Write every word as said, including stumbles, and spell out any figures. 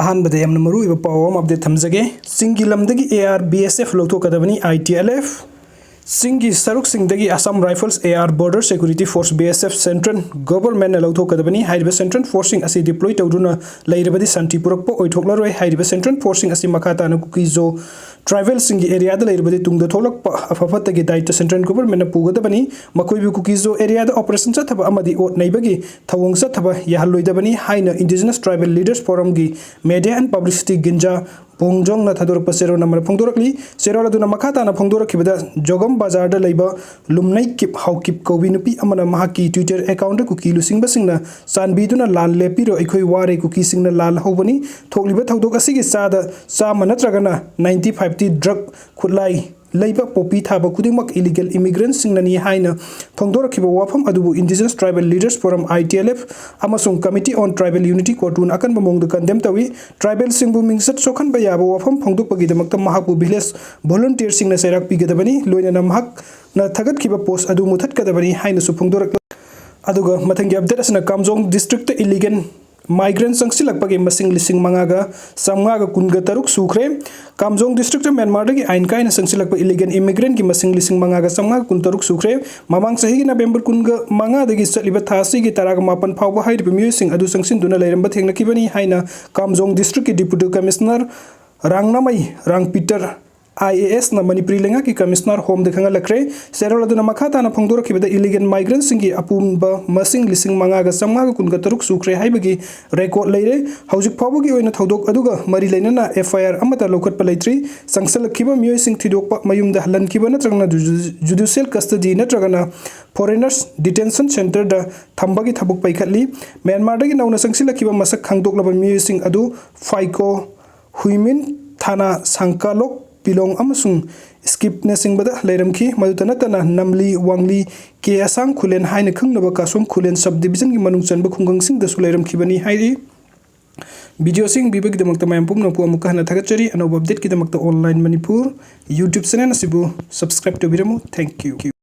ꯑꯍꯥꯟꯕꯗ ꯌꯥꯝꯅ ꯃꯔꯨꯑꯣꯏꯕ ꯄꯥꯎ ꯑꯃ ꯑꯞꯗꯦꯠ ꯊꯝꯖꯒꯦ꯫ ꯆꯤꯡꯒꯤ ꯂꯝꯗꯒꯤ AR BSF ꯂꯧꯊꯣꯛꯀꯗꯕꯅꯤ, ITLF꯫ ꯆꯤꯡꯒꯤ ꯁꯔꯨꯛꯁꯤꯡꯗꯒꯤ Assam Rifles, AR Border Security Force, BSF Central Governmentꯅ ꯂꯧꯊꯣꯛꯀꯗꯕꯅꯤ꯫ ꯍꯥꯏꯔꯤꯕ Central Forceꯁꯤꯡ ꯑꯁꯤ deploy ꯇꯧꯗꯨꯅ ꯂꯩꯔꯕꯗꯤ ꯁꯥꯟꯇꯤ ꯄꯨꯔꯛꯄ ꯑꯣꯏꯊꯣꯛꯂꯔꯣꯏ꯫ ꯍꯥꯏꯔꯤꯕ Central Forceꯁꯤꯡ ꯑꯁꯤ ꯃꯈꯥ ꯇꯥꯅ ꯀꯨꯀꯤ ꯖꯣ tribalꯁꯤꯡꯒꯤ areaꯗ ꯂꯩꯔꯕꯗꯤ ꯇꯨꯡꯗ ꯊꯣꯛꯂꯛꯄ ꯑꯐ ꯐꯠꯇꯒꯤ ꯗꯥꯏꯇ Central Governmentꯅ ꯄꯨꯒꯗꯕꯅꯤ꯫ ꯃꯈꯣꯏꯕꯨ ꯀꯨꯀꯤ ꯖꯣ areaꯗ operation ꯆꯠꯊꯕ ꯑꯃꯗꯤ ꯑꯣꯠ ꯅꯩꯕꯒꯤ ꯊꯧꯑꯣꯡ ꯆꯠꯊꯕ ꯌꯥꯍꯜꯂꯣꯏꯗꯕꯅꯤ ꯍꯥꯏꯅ Indigenous Tribal Leaders Forumꯒꯤ Media and Publicity ꯒꯤꯟꯖꯥ ꯄꯣꯡꯖꯣꯡꯅ ꯊꯥꯗꯣꯔꯛꯄ ꯆꯦꯔꯣꯜ ꯑꯃꯅ ꯐꯣꯡꯗꯣꯔꯛꯂꯤ꯫ ꯆꯦꯔꯣꯜ ꯑꯗꯨꯅ ꯃꯈꯥ ꯇꯥꯅ ꯐꯣꯡꯗꯣꯔꯛꯈꯤꯕꯗ, ꯖꯣꯒꯝ ꯕꯖꯥꯔꯗ ꯂꯩꯕ ꯂꯨꯝꯅꯩ ꯀꯤꯞ ꯍꯥꯎꯀꯤꯞ ꯀꯧꯕꯤ ꯅꯨꯄꯤ ꯑꯃꯅ ꯃꯍꯥꯛꯀꯤ Twitter accountꯇ ꯀꯨꯀꯤ ꯂꯨꯆꯤꯡꯕꯁꯤꯡꯅ ꯆꯥꯟꯕꯤꯗꯨꯅ ꯂꯥꯟ ꯂꯦꯞꯄꯤꯔꯣ, ꯑꯩꯈꯣꯏ ꯋꯥꯔꯦ, ꯀꯨꯀꯤꯁꯤꯡꯅ ꯂꯥꯜꯍꯧꯕꯅꯤ꯫ ꯊꯣꯛꯂꯤꯕ ꯊꯧꯗꯣꯛ ꯑꯁꯤꯒꯤ ꯆꯥꯗ ꯆꯥꯝꯃ ꯅꯠꯇ꯭ꯔꯒꯅ ninety fiveꯇꯤ drug ꯈꯨꯠꯂꯥꯏ ꯂꯩꯕ ꯄꯣꯄꯤ ꯊꯥꯕ ꯈꯨꯗꯤꯡꯃꯛ illegal immigrantꯁꯤꯡꯅꯅꯤ ꯍꯥꯏꯅ ꯐꯣꯡꯗꯣꯔꯛꯈꯤꯕ ꯋꯥꯐꯝ ꯑꯗꯨꯕꯨ Indigenous Tribal Leaders Forum, ITLF, ꯑꯃꯁꯨꯡ Committee on Tribal Unity, COTUꯅ ꯑꯀꯟꯕ ꯃꯑꯣꯡꯗ condemn ꯇꯧꯏ꯫ Tribalꯁꯤꯡꯕꯨ ꯃꯤꯡꯆꯠ ꯁꯣꯛꯍꯟꯕ ꯌꯥꯕ ꯋꯥꯐꯝ ꯐꯣꯡꯗꯣꯛꯄꯒꯤꯗꯃꯛꯇ ꯃꯍꯥꯛꯄꯨ village volunteerꯁꯤꯡꯅ ꯆꯩꯔꯥꯛ ꯄꯤꯒꯗꯕꯅꯤ, ꯂꯣꯏꯅꯅ ꯃꯍꯥꯛꯅ ꯊꯥꯒꯠꯈꯤꯕ post ꯑꯗꯨ ꯃꯨꯊꯠꯀꯗꯕꯅꯤ ꯍꯥꯏꯅꯁꯨ ꯐꯣꯡꯗꯣꯔꯛꯂꯤ꯫ ꯑꯗꯨꯒ ꯃꯊꯪꯒꯤ update ꯑꯁꯤꯅ ꯀꯥꯝꯖꯣꯡ districtꯇ illegal migrant ꯆꯪꯁꯤꯜꯂꯛꯄꯒꯤ ꯃꯁꯤꯡ ꯂꯤꯁꯤꯡ ꯃꯉꯥꯒ ꯆꯥꯝꯃꯉꯥꯒ ꯀꯨꯟꯒ ꯇꯔꯨꯛ ꯁꯨꯈ꯭ꯔꯦ꯫ ꯀꯥꯝꯖꯣꯡ districtꯇ ꯃ꯭ꯌꯥꯟꯃꯥꯔꯗꯒꯤ ꯑꯥꯏꯟ ꯀꯥꯏꯅ ꯆꯪꯁꯤꯜꯂꯛꯄ illegal immigrantꯀꯤ ꯃꯁꯤꯡ ꯂꯤꯁꯤꯡ ꯃꯉꯥꯒ ꯆꯥꯝꯃꯉꯥꯒ ꯀꯨꯟꯇꯔꯨꯛ ꯁꯨꯈ꯭ꯔꯦ꯫ ꯃꯃꯥꯡ ꯆꯍꯤꯒꯤ ꯅꯕꯦꯝꯕꯔ ꯀꯨꯟꯒ ꯃꯉꯥꯗꯒꯤ ꯆꯠꯂꯤꯕ ꯊꯥ ꯑꯁꯤꯒꯤ ꯇꯔꯥꯒ ꯃꯥꯄꯟ ꯐꯥꯎꯕ ꯍꯥꯏꯔꯤꯕ ꯃꯤꯑꯣꯏꯁꯤꯡ ꯑꯗꯨ ꯆꯪꯁꯤꯟꯗꯨꯅ ꯂꯩꯔꯝꯕ ꯊꯦꯡꯅꯈꯤꯕꯅꯤ ꯍꯥꯏꯅ ꯀꯥꯝꯖꯣꯡ districtꯀꯤ Deputy Commissioner ꯔꯥꯡꯅꯃꯩ ꯔꯥꯡꯄꯤꯇꯔ IASꯅ ꯃꯅꯤꯄꯨꯔꯤ ꯂꯩꯉꯥꯛꯀꯤ Commissioner Homeꯗ ꯈꯪꯍꯜꯂꯛꯈ꯭ꯔꯦ꯫ ꯆꯦꯔꯣꯜ ꯑꯗꯨꯅ ꯃꯈꯥ ꯇꯥꯅ ꯐꯣꯡꯗꯣꯔꯛꯈꯤꯕꯗ, illegal migrantꯁꯤꯡꯒꯤ ꯑꯄꯨꯟꯕ ꯃꯁꯤꯡ ꯂꯤꯁꯤꯡ ꯃꯉꯥꯒ ꯆꯥꯝꯃꯉꯥꯒ ꯀꯨꯟꯒ ꯇꯔꯨꯛ ꯁꯨꯈ꯭ꯔꯦ ꯍꯥꯏꯕꯒꯤ record ꯂꯩꯔꯦ꯫ ꯍꯧꯖꯤꯛ ꯐꯥꯎꯕꯒꯤ ꯑꯣꯏꯅ ꯊꯧꯗꯣꯛ ꯑꯗꯨꯒ ꯃꯔꯤ ꯂꯩꯅꯅ FIR ꯑꯃꯠꯇ ꯂꯧꯈꯠꯄ ꯂꯩꯇ꯭ꯔꯤ꯫ ꯆꯪꯁꯤꯜꯂꯛꯈꯤꯕ ꯃꯤꯑꯣꯏꯁꯤꯡ ꯊꯤꯗꯣꯛꯄ, ꯃꯌꯨꯝꯗ ꯍꯜꯍꯟꯈꯤꯕ ꯅꯠꯇ꯭ꯔꯒꯅ ju-, judicial custody ꯅꯠꯇ꯭ꯔꯒꯅ foreigners detention centreꯗ ꯊꯝꯕꯒꯤ ꯊꯕꯛ ꯄꯥꯏꯈꯠꯂꯤ꯫ ꯃ꯭ꯌꯥꯟꯃꯥꯔꯗꯒꯤ ꯅꯧꯅ ꯆꯪꯁꯤꯜꯂꯛꯈꯤꯕ ꯃꯁꯛ ꯈꯪꯗꯣꯛꯂꯕ ꯃꯤꯑꯣꯏꯁꯤꯡ ꯑꯗꯨ ꯐꯥꯏꯀꯣ, ꯍꯨꯏꯃꯤꯟ, ꯊꯥꯅꯥ, ꯁꯥꯡꯀꯥꯂꯣꯛ, ꯄꯤꯂꯣꯡ ꯑꯃꯁꯨꯡ ꯁ꯭ꯀꯤꯞꯅꯆꯤꯡꯕꯗ ꯂꯩꯔꯝꯈꯤ꯫ ꯃꯗꯨꯇ ꯅꯠꯇꯅ ꯅꯝꯂꯤ, ꯋꯥꯡꯂꯤ, ꯀꯦ ꯑꯁꯥꯡ ꯈꯨꯂꯦꯟ ꯍꯥꯏꯅ ꯈꯪꯅꯕ ꯀꯥꯁꯣꯝ ꯈꯨꯂꯦꯟ sub divisionꯒꯤ ꯃꯅꯨꯡ ꯆꯟꯕ ꯈꯨꯡꯒꯪꯁꯤꯡꯗꯁꯨ ꯂꯩꯔꯝꯈꯤꯕꯅꯤ ꯍꯥꯏꯔꯤ꯫ Videoꯁꯤ ꯌꯦꯡꯕꯤꯕꯒꯤꯗamꯛꯇ ꯃꯌꯥꯝ ꯄꯨꯝꯅꯃꯛꯄꯨ ꯑꯃꯨꯛꯀ ꯍꯟꯅ ꯊꯥꯒꯠꯆꯔꯤ꯫ ꯑꯅꯧꯕ updateꯀꯤꯗꯃꯛꯇ Online Manipur YouTube channel ꯑꯁꯤꯕꯨ subscribe ꯇꯧꯕꯤꯔꯝꯃꯨ꯫ Thank you꯫